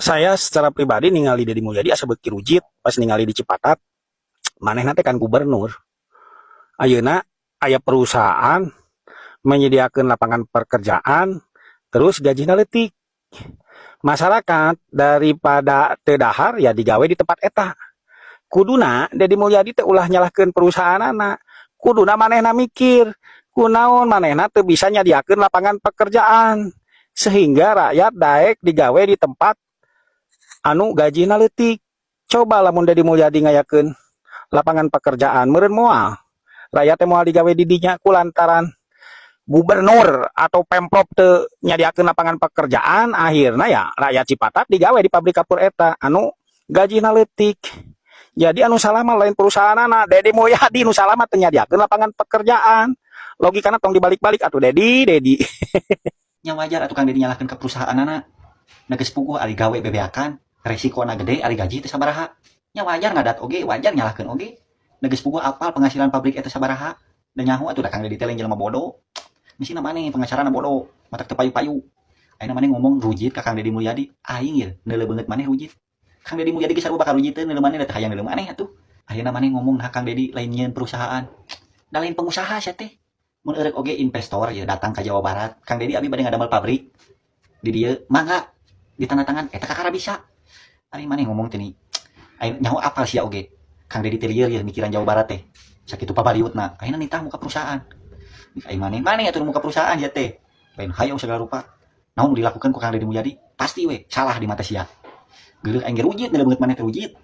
Saya secara pribadi ningali Dedi Mulyadi asa beuki rujit pas ningali di Cipatat. Manehna teh kan gubernur. Ayeuna aya perusahaan menyediakan lapangan pekerjaan, terus gajina leutik. Masyarakat daripada teu dahar ya digawe di tempat eta. Kuduna Dedi Mulyadi teh ulah nyalahkeun perusahaanana. Kuduna manehna mikir, kunaon manehna teu bisa nyadiakeun lapangan pekerjaan sehingga rakyat daek digawe di tempat anu gajina leutik. Coba lamun Dedi Mulyadi ngayakeun lapangan pekerjaan, meureun moal rakyat teh moal digawe di dinya. Kulantaran gubernur atau Pemprov teu nyadiakeun lapangan pekerjaan, akhirnya ya rakyat Cipatat digawe di pabrik kapur eta anu gajina leutik. Jadi anu salah mah lain perusahaanana, Dedi Mulyadi nu salah mah teu nyadiakeun lapangan pekerjaan. Logikana tong dibalik-balik atuh, Dedi, Dedi. Nya wajar atuh Kang Dedi nyalahkeun ke perusahaanana. Da geus puguh ari gawe bebeakan, resikona gede, ari gaji teh sabaraha. Nya wajar ngadat oge, wajar nyalahkeun oge. Da geus puguh apal penghasilan pabrik eta sabaraha. Da nyaho atuh da Kang Dedi teh lain jelema bodoh. Misina maneh pengacarana bodoh, matak teu payu-payu. Ayeuna maneh ngomong rujit ka Kang Dedi Mulyadi, aing ye neuleu beungeut maneh rujit. Kang Dedi Mulyadi geus sarua bakal rujiteun neuleu maneh, da teu hayang neuleu maneh atuh. Ayeuna maneh ngomong nah Kang Dedi lain nyieun perusahaan. Da lain pengusaha sia teh. Mun eureuk oge investor ya datang ka Jawa Barat, "Kang Dedi, abi bade ngadamel pabrik di dieu, mangga ditanda tangan," eta kakara bisa. Ari maneh ngomong teh nih. Aing nyaho apal sia oge. Kang Dedi teh lieur ya mikiran Jawa Barat teh. Sakitu pabaliutna. Ayeuna nitah muka perusahaan. Aing maneh maneh atuh muka perusahaan ya teh. Lain hayang segala rupa. Naon dilakukan ku Kang Dedi Mulyadi pasti we salah di mata sia. Geuleuh aing ge rujit neuleu beungeut maneh teh rujit.